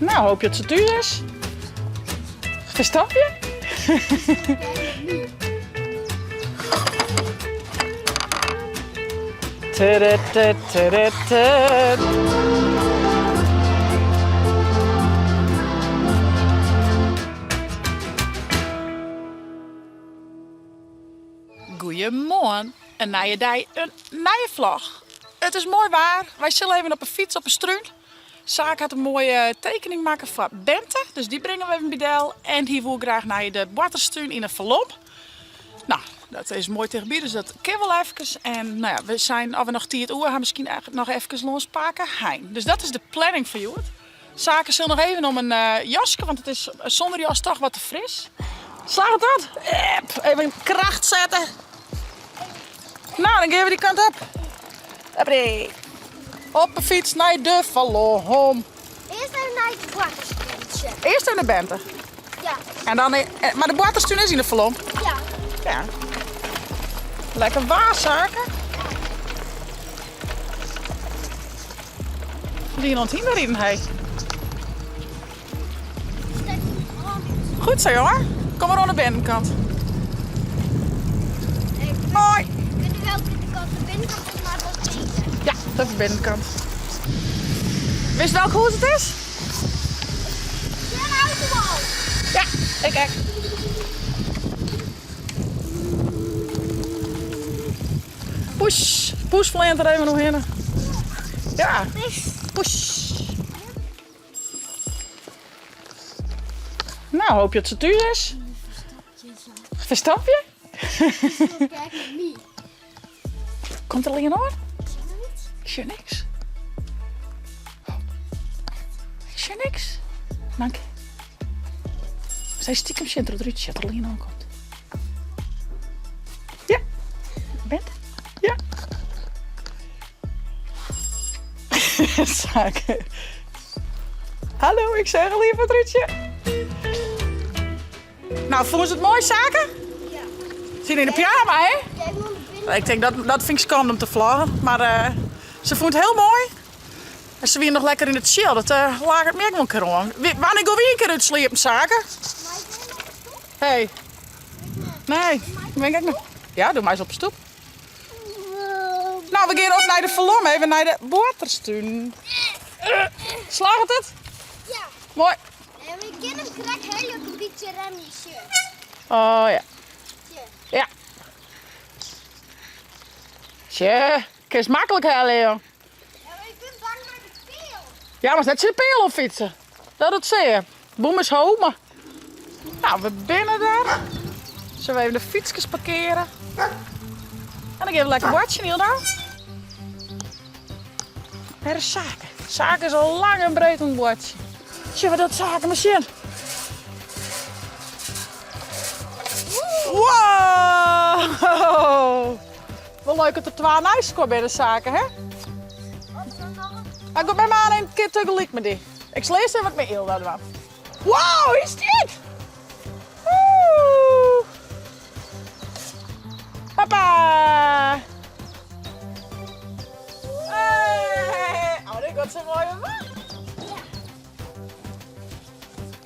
Nou, hoopje dat se thús is. Verstap je? Goeiemoarn, in nije dei, in nije vlog. It is moai waar, wy sille even op 'e fyts op 'e strún. Sake hat in moaie tekening makke foar Bente, dus dy bringe we even by del. En hy woe graach nei de boarterstún yn 'e Falom. Nou, dat is moai tichtby, dus dat kin wol efkes. En nou ja, we zijn, as we noch tiid oer ha, miskien noch efkes lâns pake Hein. Dus dat is de planning foar hjoed. Sake sil noch even om in jaske, want it is sûnder jas toch wat te fris. Slagget dat? Even kracht sette. Nou, dan gean we dy kant op. Huppatee. Op 'e fyts nei de Falom. Earst even nei it boarterstúntsje. Earst even nei Bente. Ja. En dan, eh, mar de boarterstún is yn de Falom. Ja. Ja. Lekker waar, Sake. Wie oan it hynder riden, hey. Goed zo, jongen. Kom maar oan de binnenkant. Hoi. Kunnen we ook de kant de binnenkant of maar wat eten? Ja, dat is de binnenkant. Wist welk hûs it is? Ja, een auto al. Ja, ik ek. Poes, poes fleant der even oerhinne. Ja, poes. Nou, hoopje dat se thús is. Verstap je? Komt der al ien oan? Ik sjoch niks. Ik sjoch niks. Dank. Sy stiekem sjen troch it rútsje at der al ien oankomt. Ja. Bent? Ja. Sake. Hallo, ik seach al ien foar it rútsje. Nou, fûnen se it moai, Sake? Ja. Se yn de pyjama, hè? Ik tink dat dat fyn ik skande om te vloggen, mar uh, se fûn it hiel moai. En se wie noch lekker yn it tsjil, dat uh, laget my ek wol in kear oan. Wannear gean wy in kear útsliepen, Sake? Hey. Nee, ben ik ek noch. Ja, doe meist op de stoep. Nou, we gean op nei de Falom, even nei de boarterstún. Slagget it? Ja. Moai. En we kinne him krekt helje op in bytsje remje, sjoch. Oh ja. Ja. Tsje, kinst maklik helje, joh. Ja, mar ik bin bang mei de peal. Ja, mar net tsjin de peal op fytse. Dat docht sear. Boem is ho, mar... Nou, we binne der. Zullen we even de fietskes parkeren? En dan gean we lekker boartsjen, Hilda. Wêr is Sake? Sake is al lang en breed oan it boartsjen. Sjoch wat docht Sake mar sjen. Wow! Wol leuk dat der twa neist elkoar binne, Sake, hè? Mar go by my in kear tagelyk mei dy. Ik sil earst even wat mei Hilda dwaan. Wow, hy stiet! Woe! Papa! Hey! Oh, dit gaat zo mooi omhoog.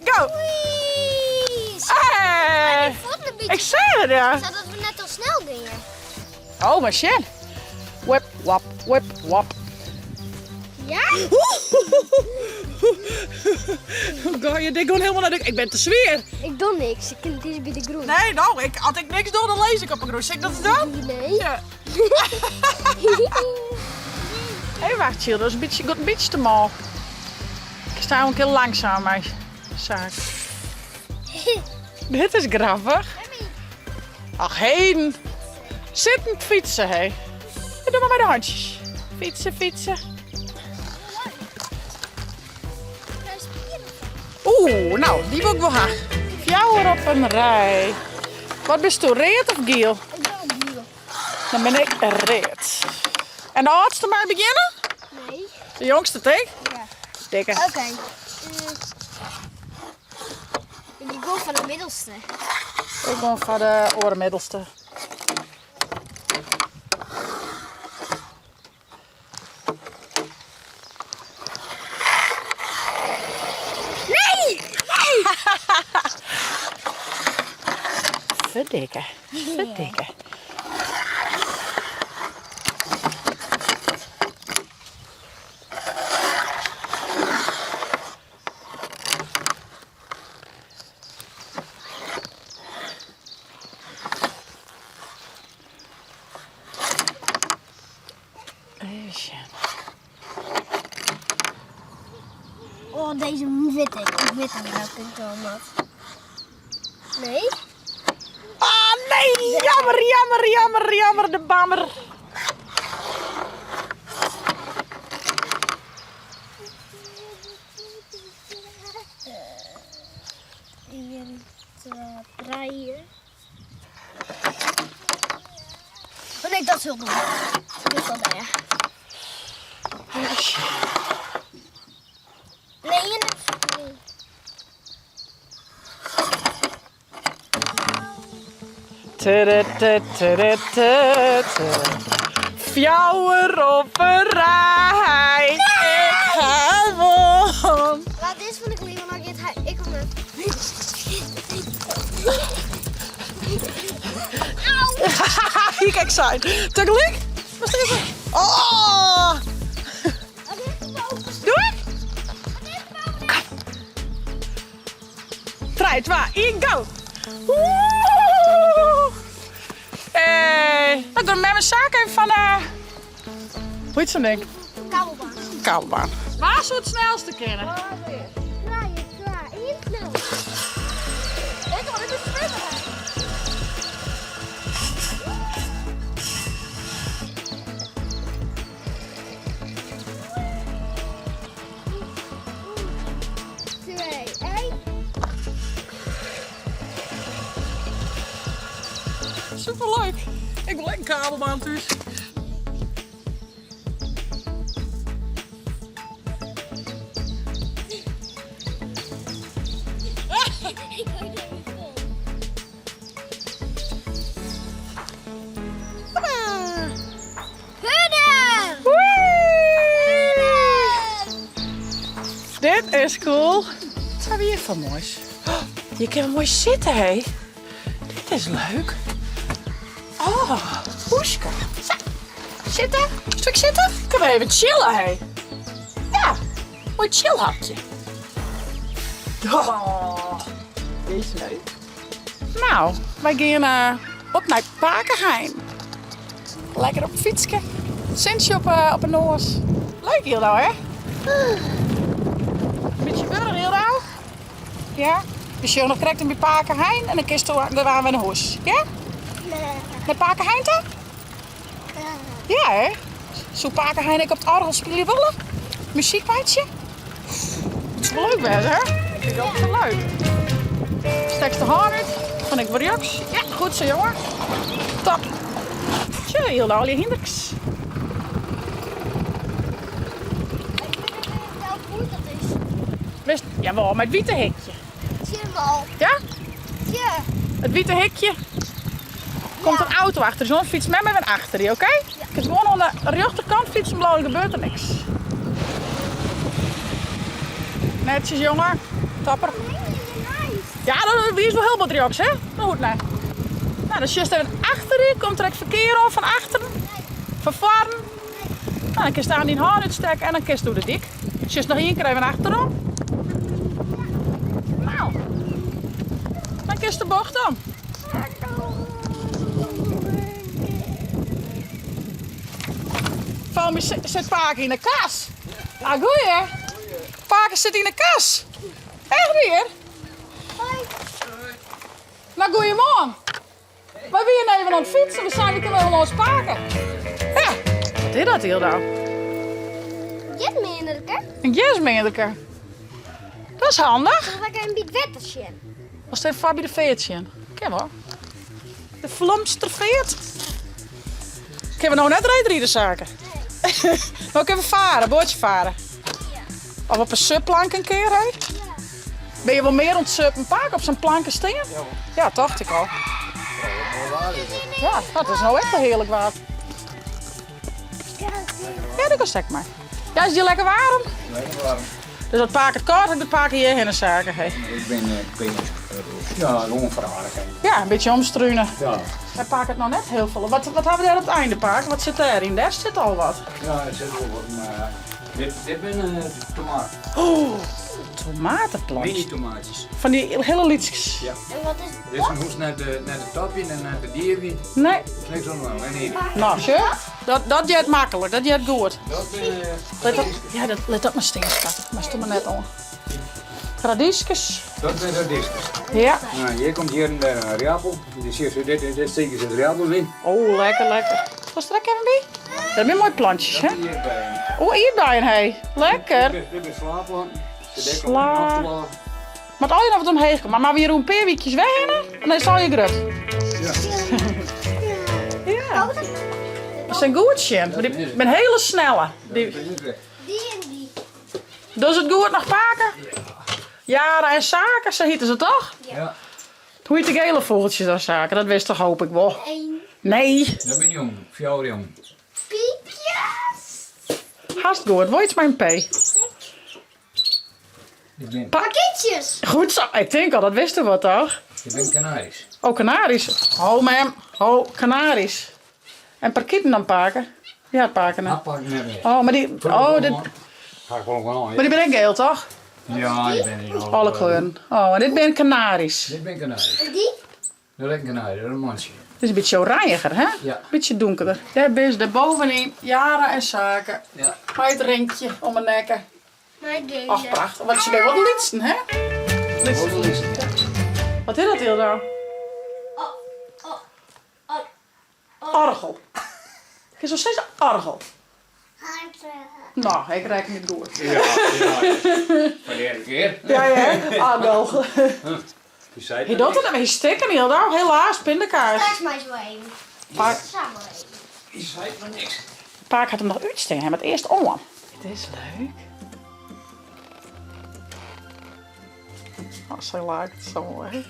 Go! Hey! Ik zei het, ja. Zodat we net al snel gingen. Oh, maar sjen. Wip, wap, wip, wap. Ja? Ga je dit gewoon helemaal naar de... Ik ben te swier. Ik doe niks. Ik het is bij de groen. Nee, nou, ik, als ik niks doe, dan lees ik op een groen. Zeg ik dat dan? Nee. Ja. Hé, wacht, Chill. Dat is een beetje, een beetje te mal. Ik sta een keer langzaam, mijn zaak. Dit is grappig. Ach, heden. Zittend fietsen, hé. Doe maar met de handjes. Fietsen, fietsen. Oeh, nou, die wil ik wel ha. Fjouwer op een rij. Wat bist do, read of giel? Ik ben giel. Dan ben ik read. En de âldste mei begjinne? Nee. De jongste, tink? Ja. Dikke. Oké. Okay. Uh, ik go foar de middelste. Ik go foar de oare middelste. Ferdikke, ferdikke. Even sjen. Oh, deze wit ik. Ik wit hem welke ik door moet. Nee? Ah, nee! Jammer, jammer, jammer, jammer, de bammer. Ien, twa, trije. Oh nee, dat is heel dom. Dat is al daar. Nee, ien, nee. Fjouwer op in rij, ik ha wûn. Wat is fan de klima nog giet hy ik om net. Hie ik sein. Tagelyk? Moatst even. Oh! Doe ik? Kom. Trije, twa, ien, go! Woehoe! Hey. Nou, ik doe mem en Saak even fan de... Hoe heet zo'n ding? Kabelbaan. Kabelbaan. Wa soe it snelste kinne? Trije, twa, ien, snel. Let op, dit is verder. Twee, één. Superleuk. Ik wol ek in kabelbaan thús. Ik gooi er niet vol. Hurder! Dit is cool. Wat ha we hjir foar moais? Oh, hjir kinne we moai sitte, hé. Dit is leuk. Oh, Hoeske. Sa, sitte. Stuk sitte. Kunnen we even chillen, hé. Ja, moai chillhapje. Oh, dit is leuk. Nou, wy gean eh, op nei Pake Hein. Lekker op it fytske. Sintsje op, eh, op 'e noas. Leuk Jildau, hè? Bytsje wurch Jildau? Ja? We sjogge noch krekt in by pake Hein en dan kinsto dêrnei wer nei hûs. Ja? Nei pake Hein ta? Ja, hè? Soe pake Hein ek op it oargel spylje wolle? Muzyk meitsje? Dat soe wol leuk wêze, hè? Ik fyn dat wol leuk. Stekst de hân út, fan ik wol rjochts. Ja, goed sa jonge. Top. Tsje, hielendal je hynders. Ik weet niet welk boer dat is. Wist, jawel, mei it wite hikje. Tjewel. Ja? Tje. It wite hikje. Komt in auto achter, dus fyts mem even achter dy, oké? Ja. Kinst gewoan oan de rjochterkant fytsen bliuwe, der gebeurt der niks. Netsjes, jonge. Topper. Ja, dat wie is wol hiel bot rjochts, hè? Mar goed, nee. Nou, dan sjochst even achter dy. Komt der ek ferkear oan fan achteren? Fan foaren? Nou, dan kinst aan dyn hân útstekke en dan kinst oer de dyk. Sjochst noch ien kear even achterom. Nou, dan kinst de bocht om. Foar my sit pake yn de kas. Ah, goeie. Pake sit yn de kas. Echt wier? Nou, goeiemoarn. Wy wiene even oan it fytsen, we seinen we kinne even lâns pake. Ja, wat is dat Jildau? Gersmeanderke. In gersmeanderke. Dat is handich. Dan ga ik even by it wetter sjen. Wolst even foarby de feart sjen? Kin wol. De Flomsterfeart. Kinne we no net reedride, Sake? Nee. No kinne we fare, boatsje fare. Ja. Of op in supplank in kear, hè? Ja. Binne je wol mear oan it suppen, pake, op sa'n planke stean? Ja, tocht ik al. Ja, dat is no ek wol hearlik waar. Ja, dat kost ek mei. Ja, is it hjir lekker waarm? Lekker waarm. Dus as pake it kâld hat, giet pake hjir hinne, Sake. Hey. Ik bin, ik bin. Ja, gewoan foar de aardichheid. Ja, in bytsje omstrunen. Ja. Wy pakke it noch net hiel folle. Wat, wat hawwe we dêr op it einde, pake? Wat sit dêryn? Dêr sit al wat. Ja, der sit wol wat, mar dit, dit binne tomaten. Oh, tomatenplantjes. Mini tomaatjes. Fan dy hiele lytskes. Ja. En wat is Dit is hoecht net te, net te topjen en net te dierjen. Nee. Niks oan dwaan, alleen eten. Nou, sjoch. Dat, dat heart maklik, dat heart goed. Dat binne Lit dat, ja, dat, lit dat mar stean, skat. Moatst der mar net oan. Radyskes. Dat binne radyskes. Ja. Nou, hjir komt hjir en dêr in riappel. Dit zie dit, dit stikje sit riappels yn. Oh, lekker, lekker. Was er ek even by? Dat binne moaie plantsjes, hè? Ierdbeien. Oh, ierdbeien, hé. Lekker. Dit binne slaaplanten. Sla. Moat allegear noch wat omheech komme. Mar we hjir oer in pear wykjes wer hinne en dan is it allegear grut. Ja. Ja. Se zijn goed sjen, mar dy binne hiele snelle. Die en die. Does it goed noch pake? Jara en Sake, sa hjitte se toch? Ja. Hoe hjit de gele fûgeltsjes dan, Sake? Dat wist toch hoop ik wol? Nee. Dat binne jong, fjouwer jong. Piepjes. Hast goed. Wol iets mei in P? Parkietjes. Goed zo. Ik tink al, dat wist er wat toch? Ik bin kanaries. Oh, kanaries. Ho, mem. Ho, kanaries. En parkieten dan pake? Ja, pake net. Pak net mear. Oh, mar dy, oh, dit, Ha ik wol gewoan. mar dy binne ek geel, toch? Ja, dy binne yn Alle kleuren. Oh, en dit binne kanaries. Dit binne kanaries. En die? Dat is ek in kanarie, dat is in mantsje. Dit is in bytsje oranjiger, hè? Ja. Bytsje dûnkerder. Dêr binne se, dêr bovenyn. Jara en Sake. Ja. Mei it rinkje om 'e nekke. Mei gele. Och, prachtich. Want se binne wol de lytsten, hè? Wol de lytsten, ja. Wat is dat, Hilda? Oargel. Kinst wol sizze oargel. No, ik rekken it goed. Ja, ja. Foar de earste kear. Ja, ja. Oargel. Hy Hy docht it net mear. Hy stikken hielendal. Helaas, pindakaas. Straks mei zo even. Paak, Samen even. Hy seit noch niks. Paak hat him noch útstean. Hy moat earst oan. It is leuk. Oh, sy laket sa moai.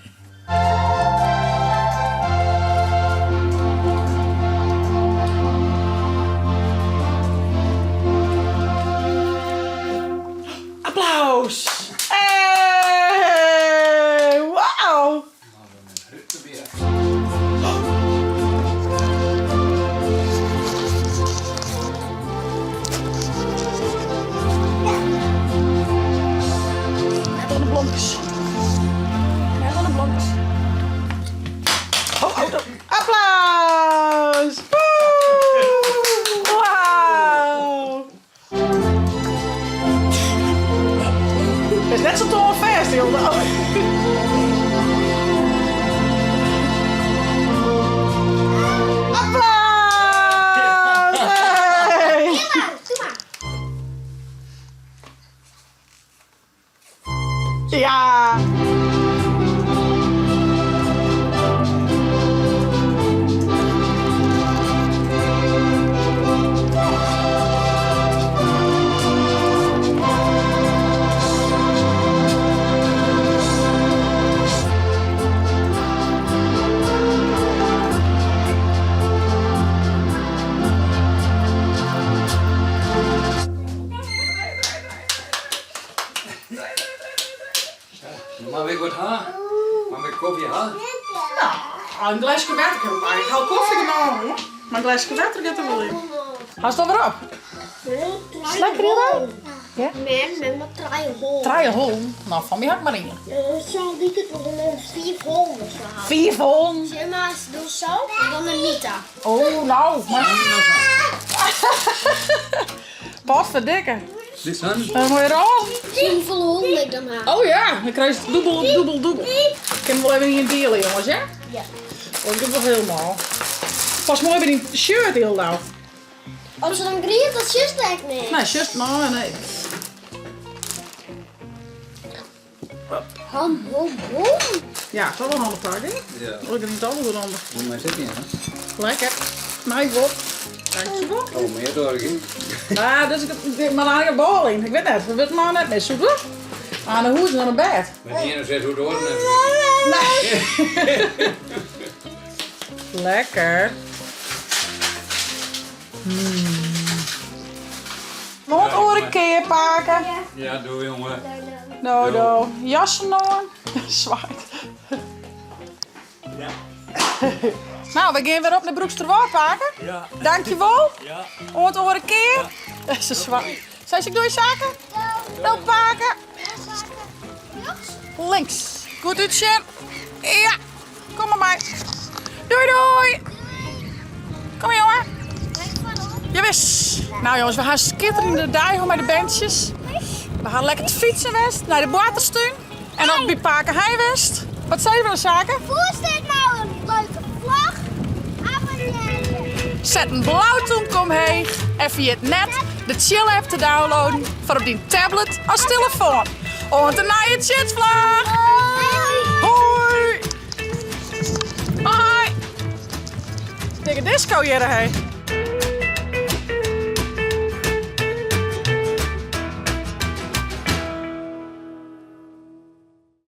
Applaus! Hey! Wauw! Net oan de blomkes. Net oan de blomkes. Oh, auto. Applaus! Wauw! Is net sa toanfêst, Hilda. Applaus! Hey! Ja! Moatte we wat ha? Moatte we kofje ha? Nou, in gleske wetter kin wol. Ik ha al kofje genomen hoor. Mar in gleske wetter giet der wol yn. Hast al wer op? Is lekker Hilda? Ja? Mem, mem hat trije hollen. Trije hollen? Nou, fan my ha ik mar ien. Zo liket het wel een fiif hollen of zo. Fiif hollen? Zeg maar, doe zo en dan een Mita. Oh, nou. Maar... Potverdikke. Dit zijn? Een mooie rol. Zie hoeveel hollen ik dan ha. Oh ja, dan krijg je dûbel, dûbel, dûbel. Ik kin wol even ien diele, jongens, hè? Ja. Oh, ik doe wel helemaal. Pas moai by dyn shirt, Hilda. As se dan grien, dat sjochst ek net. Nee, sjochst, no, nee. Ham, hom, hom. Ja, it is wol handich pak, hè? Ja. Oh, ik geniet al goed handich. Moet maar zitten, hè? Lekker. Mei wol. Dankjewol. Oh, mear doar ik yn. Ah, dus ik, mar dan ha ik in bal yn. Ik wit net, we wurdt mar net mis. Soe Aan de hûs en oan de bêd. Met ien zit hoe door net. Nee. Lekker. Mm. Oant oare kear, pake. Ja, doei jongen. No, do. Jassen oan. Swaait. Nou, we gean wer op nei Broeksterwâld, pake. Ja. Dankjewol. Ja. Oant oare kear. Se swa. Sei ik doei, Sake? Do, pake. Links. Goed útsjen. Ja. Kom mar mei. Doei, doei. Kom jonge. Jawis. Nou jongens, we ha in skitterende dei hân mei de berntsjes. We ha lekker te fytsen west nei de boarterstún. En dan by pake Hein west. Wat sei je dan, Sake? Hoe is dit nou een leuke vlog? Abonneer. Set in blau tûmke omheech en ferjit net de Tsjil app te downloaden foar op dyn tablet as telefoan. Oant de nije Tsjitsvlog! Hoi! Hoi! Dikke disco hjir, hé.